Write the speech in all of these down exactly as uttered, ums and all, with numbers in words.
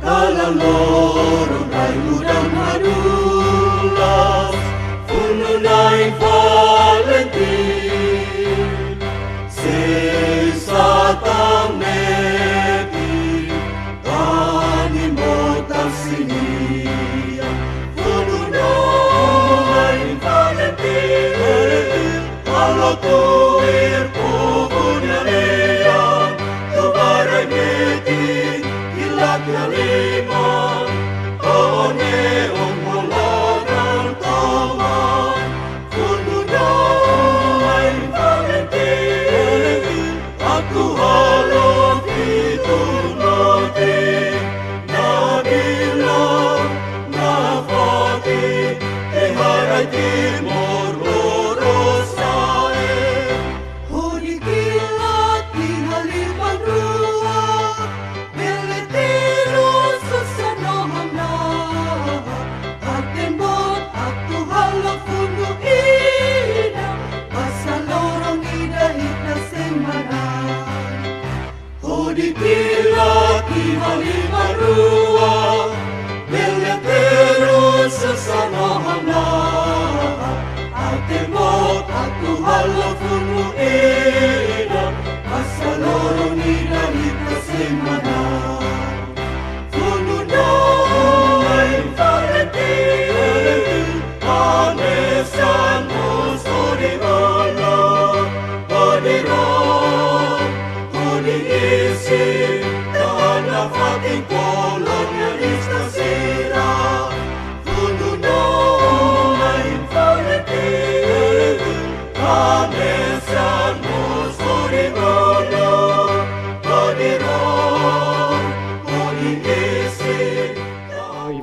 Kala loron rai udan hadulas, funu Na'i Valentin, sei satán netik, tani botan sira-nia, funu Na'i Valentin. Halo tuir povu nia lian, tuba rai metin, kilat nia liman, to'o neon ho laran toman, funu Na'i Valentin. Atu halo fitu lote, na bilan, na fatin, iha rai Timor Lorosa'e. Hodi kilat iha liman rua, bele terus susar no hamlaha. Aten boot atu halo funu ida, basa loron ida ita sei manán. Hodi kilat iha liman rua, bele terus susar no hamlaha. Aten boot atu halo funu ida, basa loron ida ita sei manán. Funu Na'i Valentin, hanesan mós hodi halo, hodi ró, hodi hisi, to'o nafatin kolonialista sira. Funu Na'i Valentin, hanesan mós hodi halo, hodi ró, hodi hisi.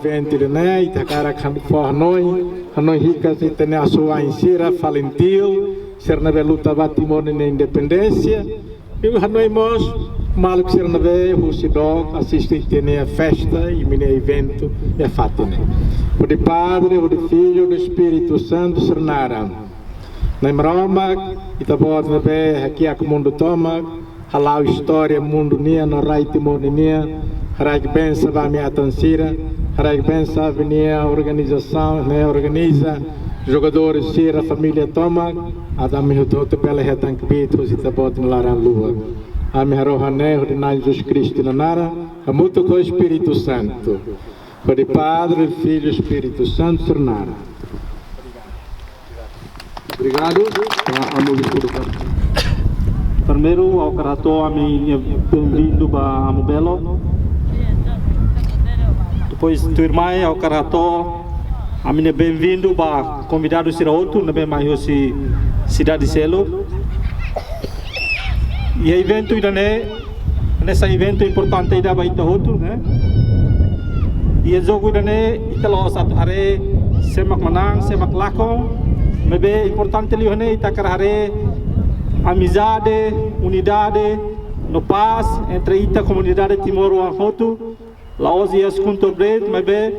Eventu ida-ne'e, ita hakarak fó hanoin, hanoin hikas ita-nia asuwa'in sira, FALINTIL, sira ne'ebé luta ba Timor nia independénsia. I hanoin mós maluk sira ne'ebé husi dook asiste ita-nia festa, imi-nia eventu iha fatin ne'e. Hodi Padre, hodi Filho, hodi Espíritu Santu sira naran. Na'i Maromak, Ita-Boot ne'ebé hakiak mundu tomak, hala'o istória mundu nian no rai Timor ninian, haraik bensaun ba ami-atan sira, haraik bensaun ba ami-nia organizasaun ne'ebé organiza, jogadór sira, família tomak, atu ami hotu-hotu bele hetan kbiit husi Ita-Boot nia laran luak. Ami harohan ne'e hodi Na'i Jesus Kristu nia naran, hamutuk ho Espíritu Santu. Hodi Padre, Filho, Espíritu Santu sira naran. Obrigadu. Ba Amu Bispu Dukat. Primeiru, ha'u hakarak hato'o ami-nia benvindu ba Amu Belo. Depois, tuirmai, ha'u hakarak hato'o ami-nia benvindu ba konvidadu sira hotu ne'ebé mai husi sidade seluk. Iha eventu ida-ne'e, hanesan eventu importante ida ba ita hotu, ne'e? Iha jogu ida-ne'e, ita la'ós atu haree sé mak manán, sé mak lakon, maibé importante liu iha ne'e ita hakarak haree amizade, unidade, no pás entre ita komunidade timoroan hotu, la'ós iha Scunthorpe de'it, maibé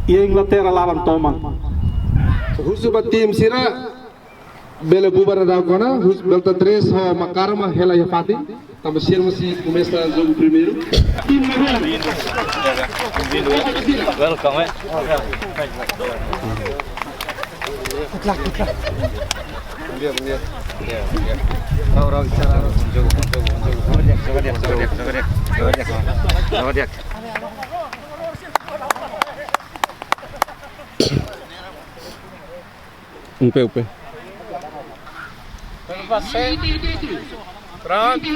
iha Inglaterra laran tomak. Husu ba tim sira, bele bubar daudauk ona, husu Belta tres ho Makarma hela iha fatin. Tanba sira mós komesa jogu primeiru. Welcome, eh. Good luck, good luck. Bom dia, bom dia. Bom dia, bom dia. Rau, rau, bicara, rau. Bom jogo, bom jogo, bom jogo. Joga di'ak, joga di'ak, joga di'ak, joga di'ak. Joga di'ak, joga di'ak. Um pé, um pé. Pronto.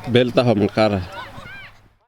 Belta ho Makarma.